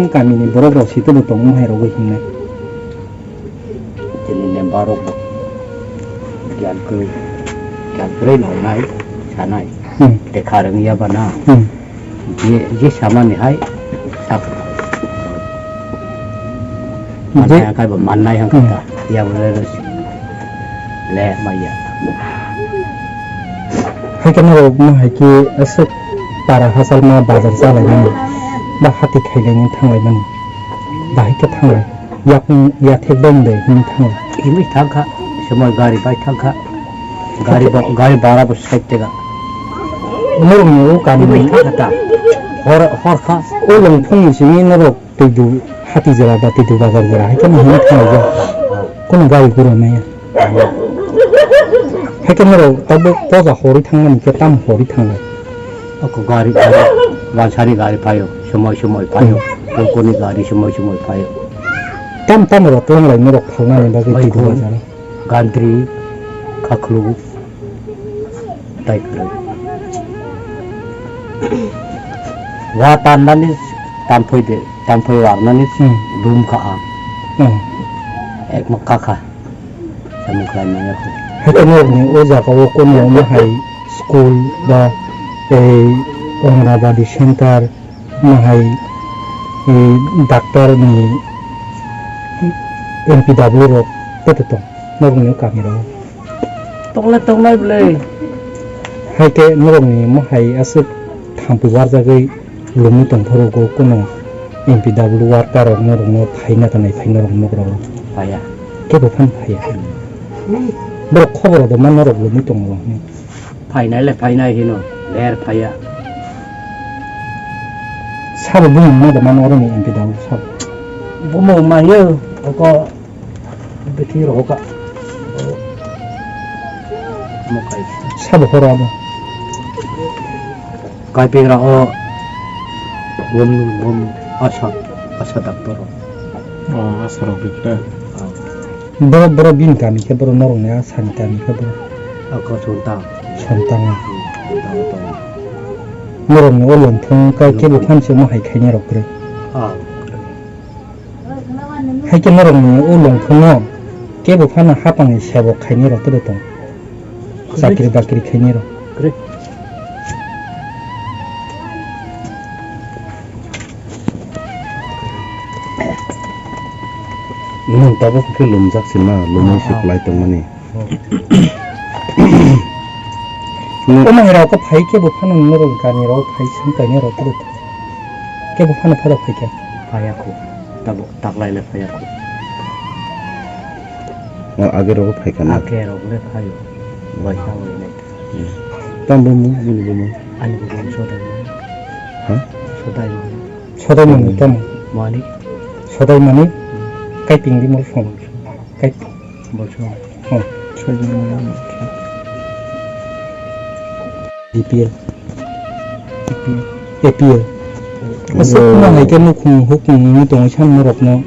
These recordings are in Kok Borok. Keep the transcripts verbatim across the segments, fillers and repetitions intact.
Kamini borok rok sitwbo tongma hai rogwi hingnai. Chini member rok bo giyan kwrwi, giyan kwrwi nongnai, sanai. Hmm. Tei kha rwngya ba na. Hmm. Je, je samani hai sak. Je- Mannai kaibo mannai hang Hmm. kata. Ya bo le le maya. Hai khe norok ma hai khe aswk para hachal ma bazar chalaimani ba hati khailaini thanglaimani. Bahai khe thanglai. Yakung yathek bai de hini thanglai. Himwi thangkha, semoi gari bai thangkha. Gari bo, gari bara bo sait tega. Norokni o kami himwi thangkha ta. Hor, hor kha. O longphung ni simi norok twidu hati jora ba twidu bazar jora hai khe no himwi thanglai ja. Kono gari gura maya. Hai khe norok tabuk poja horwi thangnani khe tam horwi thangnai? Ako gari, gari, wansari gari phaio, somoi somoi phaio, hmm. Kokoni gari somoi somoi phaio. Tam tam rok twlanglai norok phalnani bagwi twidu bazar. Gandri, Khakhlu, tai kwrwi. Wa tannani tamphoi de, tamphoi warnani hmm. Dum kha ang. Hmm. Ekma kakha. Samung khlai manya kho. Haikhe norokni o jaga o kono ma hai school ba tei Anganwadi center ma hai, eh, doctor ni M P W rok kete tong norokni o kami rok. Tongla tongnai bwle. Haikhe norokni ma hai aswk thampi warjagwi Lumi tongphuru go kuno M P W worker rok norokno phaina tanai phai norok nokrogo. Phaiya. Kebo phan phaiya. Borok khobor rwdoma norok lumi tongo. Phainai le phainai hino, ler phaiya. Sabo bumung ma da mano oroni M P W sabo. Bumung ma yo, oko Bithi rohoka. Mokai. Sabo horo abo. Kaipeng ra o. Bom, bom, asa, asa doctor. Oh, asa rok bikra. Ah. Boro, boro bini kami khe boro norokni asa ni kami khe boro. Ako Sontang. Sontang. Sontang, Sontang. Norokni o longphung kai kebo phan se mo hai khaini rok kwrwi. Ah. Haikhe norokni o longphungo kebo phano hapangni sebo khainai rok tei tong. Kwrwi. Chakri bakri khainai rok. Kwrwi. Nwng tabuk khe lumjak se ma, lumui se kwlai tongmani. Omo hai rok phai khe bo phano norok gani rok phai sing kainai rok tei khe bo phano phai rok phai khe. Phai ya kho. Tabo taklai le phai ya kho. O age rok phai kana. Age rok le phai. Bai sa bai nai. Tam bo mu, ani bo mu. Ani bo mu sodai mu. Ha? Sodai mu. Sodai mu tam. Mani. Sodai mani. Kai ping di mo song. Kai. Bolso. Oh. Soi jona na. B P L. B P L. A P L. Aswk no hai khe nukhung hukhung wngwi tongwi san norokno.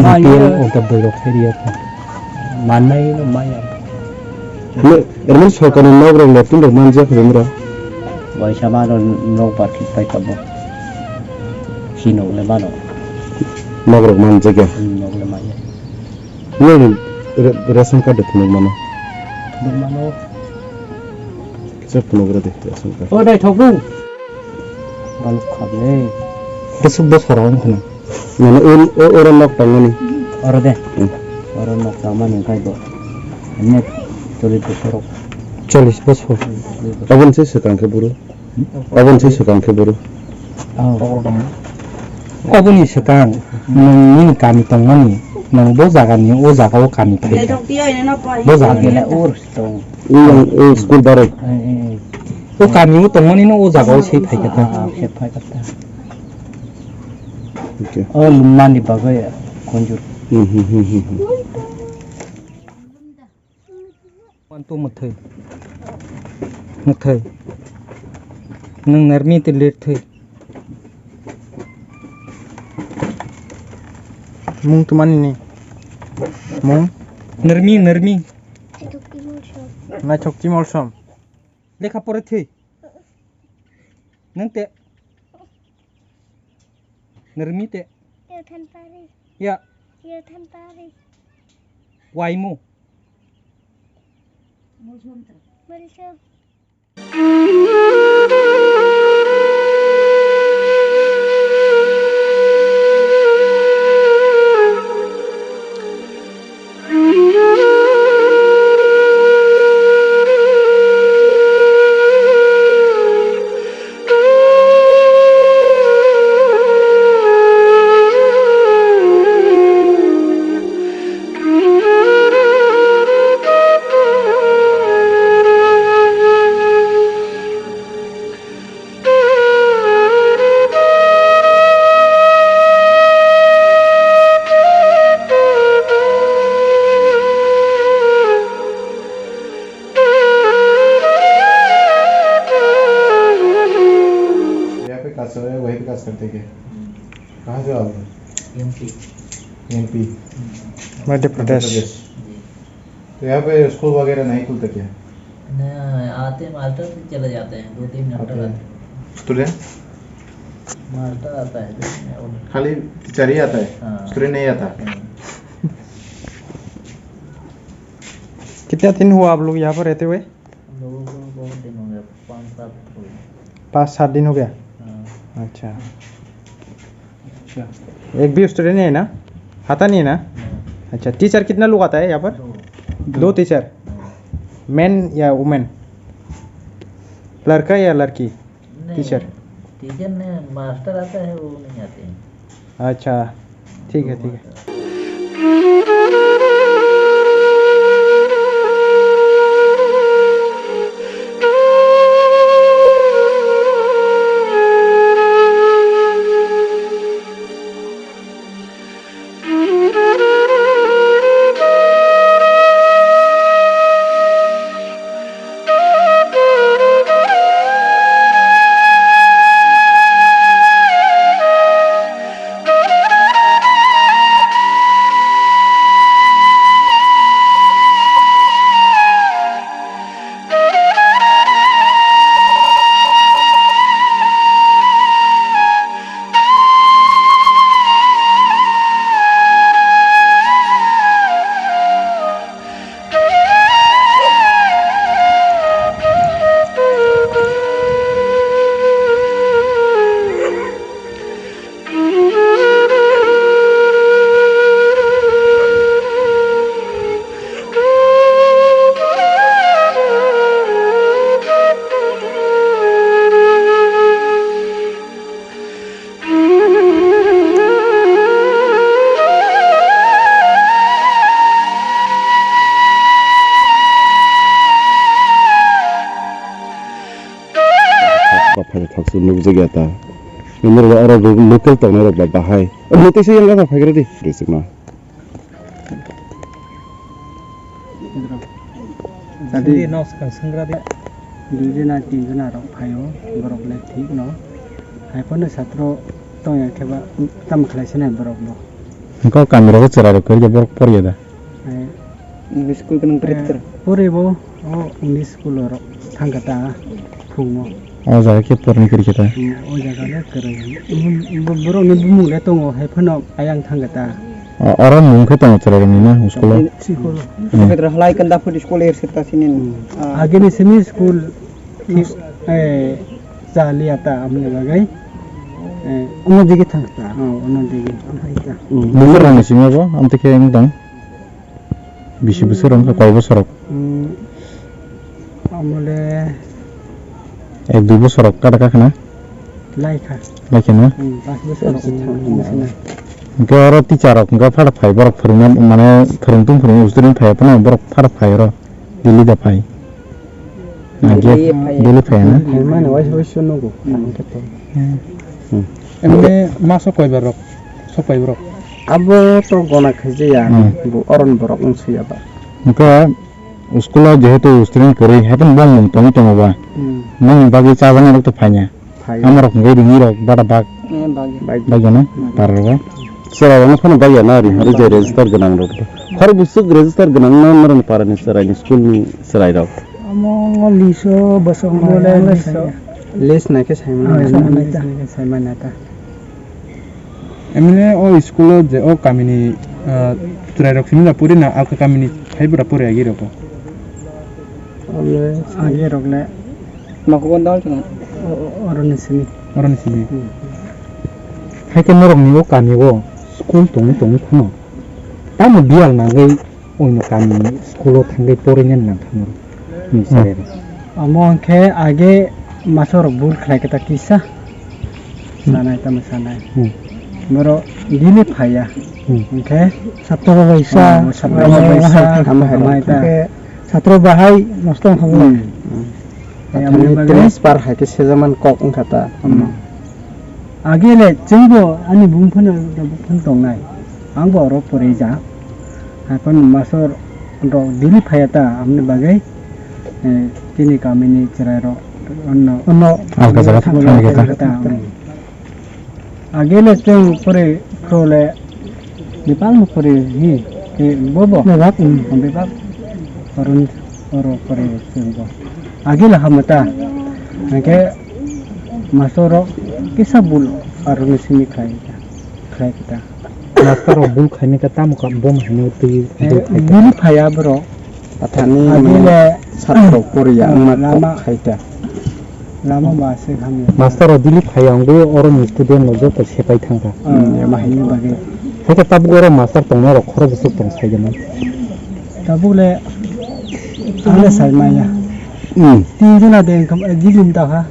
Maya. B P L o ta bwrwi rok khai rwya kho. Manai no maya. Ermani sorkarni nok rok le tin rok manjak rwmra. Waisa mano nok ba thik pai tamo. Si nok le mano. Nok rok manjak ya. Hmm, nok le maya. Nini re-, ration card de phunuk mano? Phunuk mano. Kisa phunuk rw de ration card. O dai thok rw. Baluk kham le. Bwswk bwswk rw wng khna. Mane o, o, oro nok tangmani. Oro de. Hmm. Oro nok tangmani khai bo. Ene cholish bosor. Cholish bosor. Cholish bosor. Aboni se swkang khe buru. Aboni se swkang khe buru. Oh. Oboni swkang nwng nini kami tongmani, nwng bo jagani o jaga o kami phaikha. Bo jaga. Gila ur tong. Ur, ur school baroi. Eh, eh, eh. O kami o tongmani no o jaga o se phaikha ta. Ah, se phaikha ta. Okay. O lumani bagwi konjur. Hmm, hmm, hmm, hmm, hmm. Wantu mwthai. Mwthai. Nwng narmi te lir thai. Mung twmani ni. Mung? Narmi, narmi. Naithok chimol som. Lekha pore thai. Nwng te. Nirmite. Yothan pari. Ya. Yothan pari. Waimu. Mulsum. Mulsum. यहाँ पे काज कर रहे हैं, वहीं पे काज करते क्या? कहाँ से हो आप लोग? एमपी। एमपी। हम्म। मध्य प्रदेश। जी। तो यहाँ पे स्कूल वगैरह नहीं खुलता क्या? नहीं, आते हैं, मास्टर भी चले जाते हैं, दो तीन घंटा रहते हैं। स्टूडेंट? मास्टर आता है, दो तीन घंटा। खाली टीचर ही आता है? हाँ। स्टूडेंट नहीं आता? हाँ। कितना दिन हुआ आप लोग यहाँ पर रहते हुए? हम लोगों को बहुत दिन हो गया, पाँच सात हो गया। पाँच सात दिन हो गया? हाँ। अच्छा। अच्छा। एक भी स्टूडेंट नहीं है ना? आता नहीं है ना? हाँ। अच्छा, टीचर कितना लोग आता है यहाँ पर? दो। दो टीचर? हाँ। मेन या वुमेन? लड़का या लड़की? नहीं, टीचर? टीचर नहीं, मास्टर आता है, वो नहीं आते हैं। अच्छा, ठीक है, ठीक है। Ba phai thok se nukjak ya ta. Nini oro local tongnai rok ba bahai. Omo tei se yang gana phai gra di. Rwchikma. Sadi. Sadi no swkang swngra di. Dui jona, tin jona rok phaio, borok le thik no. Hai phano satro tong ya khe ba tamo khlai sinai borok bo. Hwnkhe o kami rogo chwrai rok kwrwi khe borok por ya da? Hai. English school kwnwi kwrwi kwrwi. Pore bo o English school rok thang kha ta phungo. O jaga khe porni kwrwi khe ta? Hmm, o jaga le kwrwi. Bo-, borokni bumung le tongo, hai phano ayang thang kha ta. O, oro mung khe tongo chwrairokni na school o? School o. Hmm. Halai kanda phuti school er sir ta sini. Hmm. Ah. Agini simi school, eh, chaliya ta amni bagwi. Eh, ono digi thang ta. Oh, ono digi. Amhai ta. Hmm. Bumung rani simi bo, amtwi khe wng tong? Bisi bwswk rok wngkha, koi bosor rok? Hmm, amole ek dui bosor rok kada kha khna? Lai kha. Lai kha na? Hmm, pas bosor rok wngkha. Hwnkhe oro teacher rok hwnkhe phada phai borok phwrwngna, mane phwrwngtwng phwrwngtwng student phai phano borok phada phai oro Delhi da phai. Daily phaiya na? Phaimani waisa waisa nugo. Hmm. Emne maso koi bar rok, sok pai borok? Abo to gona khaijaya, hmm, bo oron borok wng suya ba. Hwnkhe school o jehetu student kwrwi, haikhe bo mung tongwi tongo ba. Hmm. Mungni bagwi chajaknai rok to phaina. Phai. Amorok hwnkhe ringwi rok bada bak. Eh, bagi. Bagya na? Hmm. Par rogo. Chwrairokno phano bagya na ri, hmm, hari je register gwnang rok. Khorok bwswk register gwnang no norokni parani chwraini school ni chwrairok? Omo ngo liso bosong mole liso. List naikhe saimano. Ah, list naikhe saimano ta. Emne o school o je o kamini, ah, chwrairok simi da puri na alka kamini phaibo da puri agi rok? Agi rok le. Mako kon dal tong. O-, o-, oroni simi. Oroni simi. Hmm. Hai khe norok ni o kami o school tongwi tongwi phano tamo biyal nangwi Oino kami school o thangwi porina nang thangwi ni Hmm. chwrairok. Omo hwnkhe age masorok bul khlai khe ta kisa. Hmm. Sanai tamo sanai. Hmm. Borok daily phaiya. Hmm. Hwnkhe Satro bai sa, oh, satro bai sa, amai ta. Hwnkhe satro bahai nosto wngkha bwlai. Hmm. Eh, Athani amoni bagwi transfer hai khe sejaman kok wngkha ta. Hmm. Age le chwngbo ani bumung phano, bumung phano tongnai. Ang bo oro porijak. Haiphano mastor rok daily phaiya ta, amoni bagwi, eh, chini kamini chwrairok onno, onno alka jaga thangwi thangwi khe ta. Khe ta, um. Age le chwng pore khro le Bebak no pore hi, eh, bo bo? Bebak, um. Bebak. Oro, oro pore chwng bo. Age la hamata. Hwnkhe mastor rok kisa bul aroni simi khlai, khlai kita. Mastor rok bul khaini ka tamo ka bom hino twi, eh, twi khai ta. Bul phaiya borok. Athani age le satro poriya, eh, wngma lama kok khai ta. Lama ba se hamya. Master rok daily phai ang bo oro ni student rok joto sepai thangkha. Hmm, ya bahai ni bagwi. Hai khe tabuk oro master tongnai rok khorok bwswk tong sai gana. Tabuk le ang le sai maya. Hmm. Tin jona de engkam, eh, daily ta ha.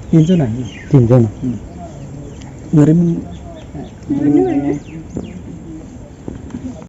Tin jona hi. Tin jona. Hmm. Ngari.